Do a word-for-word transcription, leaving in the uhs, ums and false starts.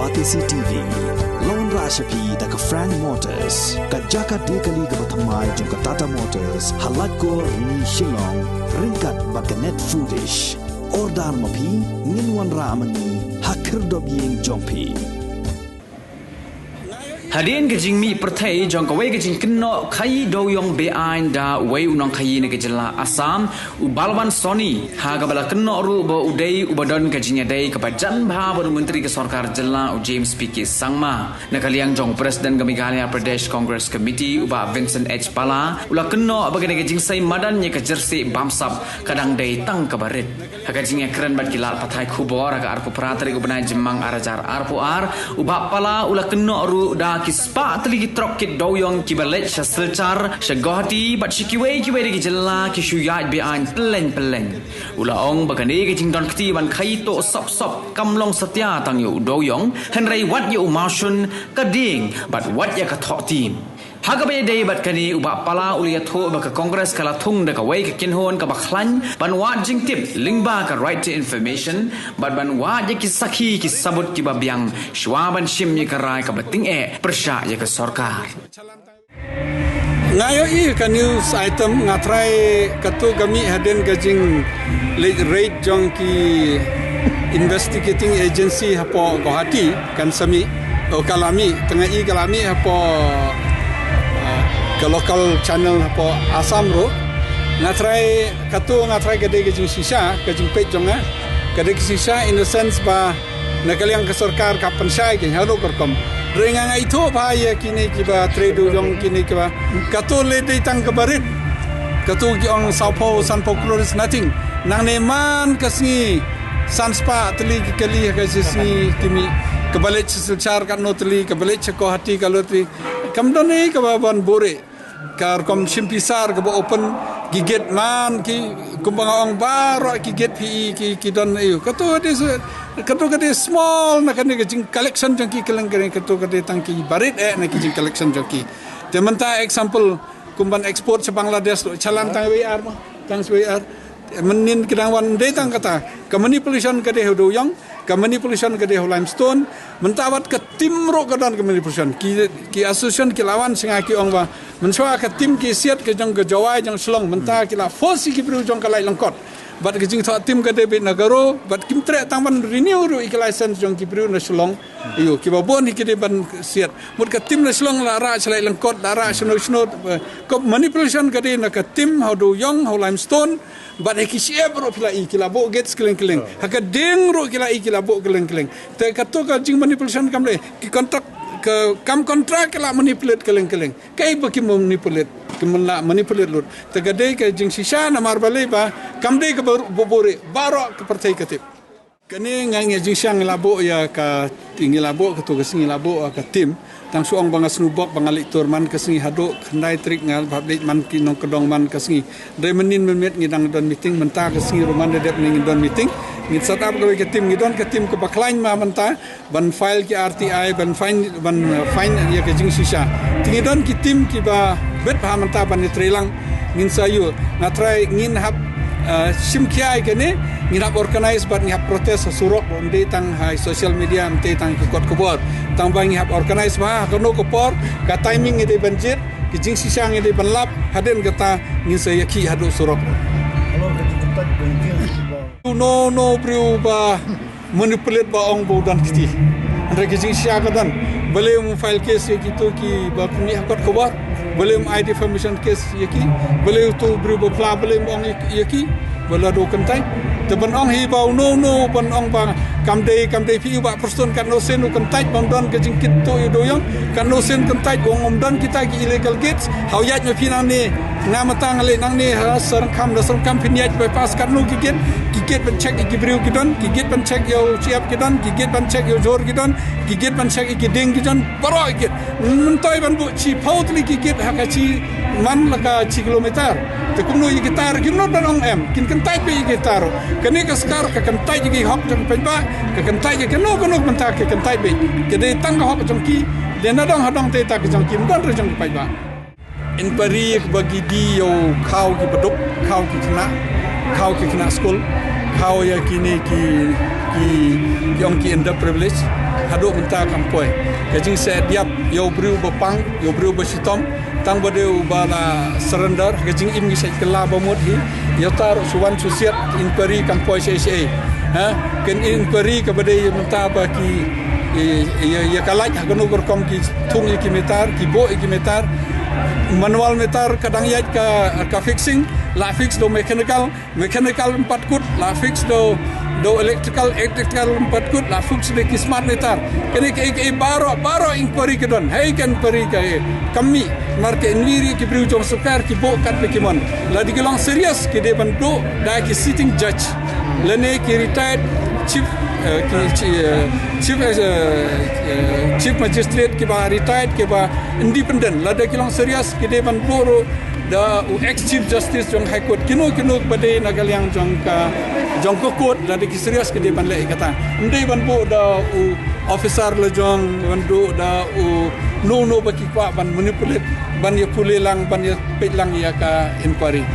R T C T V. Long ra sha phi da ka Frank Motors, ka jaka de kali kaba thymmai jong ka Tata Motors, ha Laitkor Rni Shillong, ryngkat bad ka Net Foodish. Order ma phi, ngin wanrah ma ngi ha khyrdop ïing jong phi. Hadien ka jingmih pyrthei jong kawei ka jingkynnoh khaïi dewïong beaiñ da uwei u nongkhaïi na ka jylla Assam, u Balwant Soni, ha kaba la kynnoh ruh ba u dei uba don ka jingïadei kaba jan bha bad u Myntri ka Sorkar Jylla, u James P K Sangma. Na ka liang jong u President ka Meghalaya Pradesh Congress Committee, u Bah Vincent H Pala, u la kynnoh ba kane ka jingsei madan ïa ka jersey bamsap ka dang dei tang kaba rit. Ha ka jingïakren bad ki lad pathai khubor ha ka arphew phra tarik u bnai Jymmang ar hajar arphew ar, u Bah Pala u la kynnoh ruh da ki spah tylli ki trok kit dewïong kiba leit sha Silchar, sha Guwahati bad sha kiwei kiwei de ki jylla ki shu ïaid beaiñ pyllein pyllein. U la ong ba kane ka jingdon kti ban khaïi tuh sop sop kam long satia tang ïa u dewïong, hynrei wat ïa u mawshun, ka dieng bad wat ïa ka thoh tim. Ha kaba ïadei bad kane, u Bah Pala u la ïathuh ba ka Congress ka la thung da kawei ka kynhun kaba khlaiñ ban wad jingtip lyngba ka Right to Information bad ban wad ïa ki sakhi ki sabut kiba biang shuwa ban shim ïa ka rai kaba tyngeh pyrshah ïa ka sorkar. Nga ïohi ka news item, nga tharai katto ka mih hadien ka jingleit raid jong ki investigating agency hapoh Guwahati, kan sa mih, oh, ka la mih, tang ïohi ka la mih hapoh, ah, ka local channel hapoh Assam ruh. Nga tharai katto, nga tharai ka dei ka jingshisha, ka jingpeit jong nga ka dei ka shisha, in the sense ba na ka liang ka sorkar ka pynshai kein haduh ka rukom. Hynrei nga, nga ithuh bha ïa kine kiba trei dewïong, kine kiba, katto lei dei tang kaba rit. Katto ki ong sawphew sanphew klur is nothing. Nangne man ka sngi san spah tylli ki kali ha ka sngi ki mih, kaba leit sha Silchar katno tylli, kaba leit sha Guwahati katno tylli. Kam don ei kaba ban buhrieh. Ka rukom shim pisa kaba open, ki gate man ki, kumba nga ong, baroh ki gate phi i ki, ki don ei. Katto ka dei, katto ka dei small na kane ka jing collection jong ki kylleng kylleng, katto ka dei tang kiba rit eh na ki jing collection jong ki. Te mynta example, kum ban export sha Bangladesh ruh, chalan tang wei ar mo, tang wei ar. Mynnin ki dang wan, ym dei tang kata. Ka manipulation ka dei ha u dewïong, ka manipulation ka dei ha u limestone. Mynta wat ka tim ruh ka don ka manipulation. Ki, ki association ki la wan sha nga ki ong ba mynshuwa ka tim ki siat ka jong ka Jowai jong Shillong, mynta ki la force ïa ki briew jong ka Laityngkot. Bad ka jingthoh tim ka dei beit na Garo, bad kim treh tang ban renew ruh ïa ki license jong ki briew na Shillong. Ïoh, kiba bun hi ki dei ban siat. Mut ka tim na Shillong la rah sha Laityngkot, la rah shano shano, eh, ka manipulation ka dei na ka tim, ha u dewïong, ha u limestone, bad ha ki shyiap ruh phi la i, ki la buh gates kylleng kylleng. Ha ka dieng ruh ki la i, ki la buh kylleng kylleng. Te katto ka jing manipulation kam dei, ki contract, ka kam contract ki la manipulate kylleng kylleng. Kaei ba ki manipulate, ki man la manipulate lut. Te ka dei ka jingshisha namar balei ba kam dei kaba buh buhrieh, baroh ka pyrthei ka tip. Kane nga, nga jingshisha ngi la buh ïa ka, ngi la buh katto ka sngi ngi la buh ïa ka tim. Tang shu ong ba nga sngewbok ba nga leit tur man ka sngi haduh khyndai tarik nga hap leit man ki nongkyndong man ka sngi. Hynrei mynnin mynmiet ngi dang don meeting, mynta ka sngi ruh man da dep ngi don meeting. Ngi set up kawei ka tim, ngi don ka tim kaba khlaiñ ma mynta ban file ki R T I, ban fine, ban, uh, fine ïa ka jingshisha. Te ngi don ki tim kiba bit bha mynta ban ïatreilang. Ngin sa ïoh, nga tharai ngin hap, uh, shim khia ïa kane, ngin hap organize bad ngi hap protest ha surok, ym dei tang ha social media, ym dei tang ki kot khubor. Tang ba ngi hap organize bha ha kano ka por, ka timing ngi dei ban jied, ki jingshisha ngi dei ban lap, hadien kata ngin sa ïakhih haduh surok. Uno uno briew ba manipulate ba ong ba u don kti. Hynrei ki jingshisha ka don. Balei um file case ïa kito kiba pynmih ha kot khubor. Balei um ai defamation case ïa ki. Balei uto u briew ba phla, balei um ong ïa ki. Ba la dei u kyntait. Te ban ong hi ba uno uno ban ong ba kam dei, kam dei phi ïoh ba Prestone katno sien u kyntait bym don ka jingkit tuh ïa u dewïong. Katno sien kyntait u ong ym don kita ki illegal gates. Ha u ïaid ma phi nangne. Nga mynta nga leit nangne ha Syrngkham, na Syrngkham phin ïaid bypass katno ki gate, ki gate ban check ïa ki briew ki don, ki gate ban check ïa u shyiap ki don, ki gate ban check ïa u jhur ki don, ki gate ban check ïa ki dieng ki don, baroh ki gate. Myntoi ban buh shiphew tylli ki gate ha ka shi man la ka shi kilometer. Te kumno ïa kita ruh, kumno ban ong em, kin kyntait beit ïa kita ruh. Kane ka sorkar ka kyntait ïa ki hok jong ki paidbah, ka kyntait ïa kano kano ka bynta ka kyntait beit. Ka dei tang ka hok jong ki, dei na dong ha dong te ta ka jong ki, ym don ruh jong ki paidbah. Inquiry kaba ki die ïa u khaw kiba duk, khaw ki khynnah, khaw ki khynnah skul, khaw ïa kine ki, ki, jong ki underprivileged, haduh mynta kam poi. Ka jingshah diap ïa u briew ba pang, ïa u briew ba shitom, tang ba dei uba la surrender, ka jingim ngi shait kylla ba mut hi, ïa tar shu wan shu siat, inquiry kam poi shaei shaei. Ha, kan inquiry kaba dei mynta ba ki, ïa, ïa, ïa ka light, ha kano ka rukom ki thung ïa ki meter, ki buh ïa ki meter, manual meter ka dang ïaid ka, ka fixing, la fix da u mechanical, mechanical em pat kut, la fix da u, da u electrical, electrical em pat kut, la fix da ki smart meter. Kane kaei kaei baroh, baroh inquiry ka don. Hei ka inquiry kaei kam mih, namar ka inquiry ki briew jong sorkar ki buh katba ki mon. Lada ki long serious ki dei ban duh da ki sitting judge, lane ki retired chief, eh, ki chi-, eh, chief, eh, eh, chief magistrate kiba retired, kiba independent. Lada ki long serious ki dei ban duh ruh da u ex chief justice jong High Court. Kino kino ba dei na ka liang jong ka, jong ka court, lada ki serious ki dei ban leh ïa kata. Ym dei ban buh da u officer la jong, ban duh da uno uno ba ki kwah ban manipulate, ban ïa pule lang, ban ïa peit lang ïa ka inquiry.